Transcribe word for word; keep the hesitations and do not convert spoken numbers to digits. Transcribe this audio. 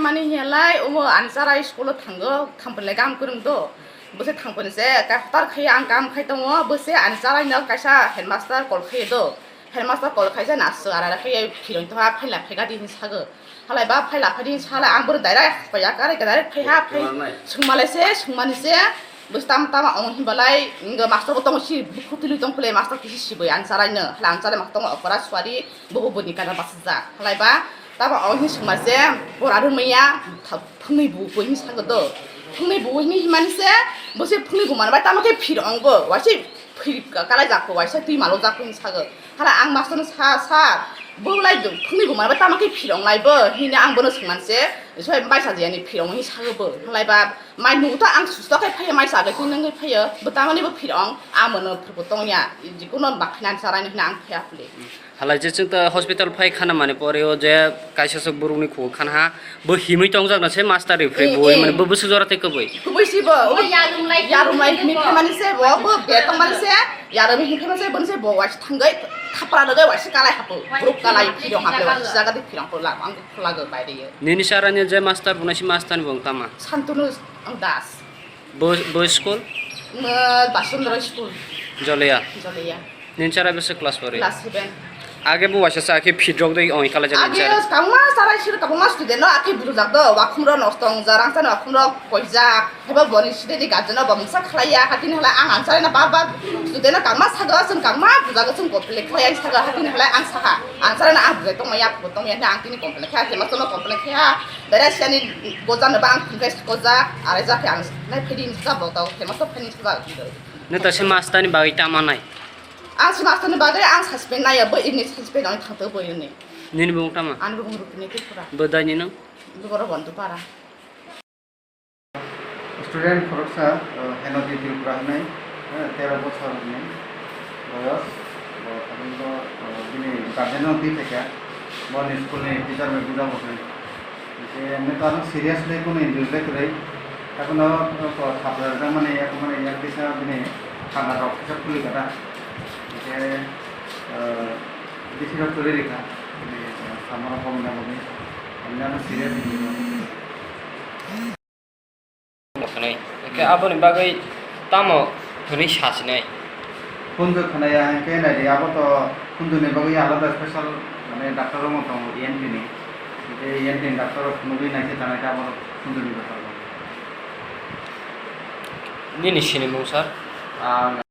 Mani hiya lai, omo ani chara school o thango, thampani lai gam kwrwng do. Bwse thampani se, ka hotar khai ang kam khai tongo, bwse ani chara no kaisa headmaster call khai do. Headmaster call khai se na swk ara khai phiroi tongha, phaila phaiga di hin sago. Halai ba phaila phai di hin sala ang bwrwi direct phaia kare direct phai ha phai. Swngma lai se, swngmani se. Bwstam tama ong hinbalai, nga master bo tongo si, bukhuk twi tong phle master kisi sibui ang charai no, hla ang charai ma tongo okora suari, bo bo boni kana basa ja. Halai ba, tama ong hin sima se, bora rwmaya, tha-, phungni bu bo hin sago do. Phungni bu hin himani se, bo se phungni bu man bai tama khe phir ong bo, waise phir ka-, kalai jak bo, waise twi malo jak bo hin sago. Hala ang master no sa, sa, bo lai do, phungni bu man bai tama khe phir ong lai bo, hine ang bono sungman se, soi bai sa jiyani phir ong hin sago bo. Halai ba, Mai nung ta ang susto khai phaiya, mai sa gai twi nang phaiya. Bo tamani bo phir ong, amo no phir bo tong ya. Jikuno bakna sarai no hina ang phaiya phle. Halai je chwng ta hospital phai khana mani pore o je kaisa sok buruk ni khuk khan ha. Bo himui tong jak na se master ri phai Eh, bo eh. Mane bo bwswk jora te kwbui. Kubui si bo. Yarumlai yarumlai himui phai mani se bo, bo be tong mani se. Yarumlai himui phai mani se bo ni se bo wais thanggai thapra dagai wais kalai hapo. Buruk kalai phir ong hapo wais jaga de phir ong ko la ang ko la go bai de. Nini sarani je master bunai si master ni bong tama. Santunu. Ang Das. Bo, bo school? Basundra school. Joliya? Joliya. Nin chara bese class pori? Class seven. Age bo waisa sa khe phidrok dei ong khala jani chara. Age kangma chara sir kangma student no akhe bujak do, wakhum ro nosto ong ja, rang chani wakhum ro koijak. Hebo boni side di gajen no bamsa khlaiya, hatini hala ang ang chara na ba ba student no kangma sago, sung kangma bujak sung complain khlaiya sago, hatini hala ang saha. Ang chara na ang bujai tong maya, tong maya, ang tini complain khlaiya, hema sono complain khlaiya. Berai siyani goja no ba ang confess goja, arai ja khe ang nai phedi ni sa bo tau, phema so pheni sa. Neta se master ni bagwi tama nai? Ang se master ni bagwi ang suspend nai ya, bo ini suspend ang thang to bo ini. Nini bung tama? Ani bung Rukini Tripura. Bo dai ni nang? Bo ro Bondu para. Student khoroksa, uh, Henoti Tripura hinwi, uh, tero bosor ni boyos, bo tabuk bo, uh, bini guardian no twi phaikha, bo ni school ni teacher bai buja bo hinwi. Hingke neta no seriously kunu injury le kwrwi, haikhe no, uh, thapra rijak mani, yak mani, yak kisa bini thanga rok kisa phuli kha da. Hingke, uh, bisi rok kwrwi rikha, bini, uh, samara bomna bomni, hamya no serious injury. Hwnwi. Hwnkhe aboni bagwi tamo hwnwi sasinai? Khunju khwnaya hwnkhe naidi, abo to khunjuni bagwi alada special, mane, doctor rokno tongo, E N T ni. Hwnkhe E N T ni doctor rok phunugwi naikhe tanai khe abo khunjuni bwskango. Nini sinimung, sir? Ang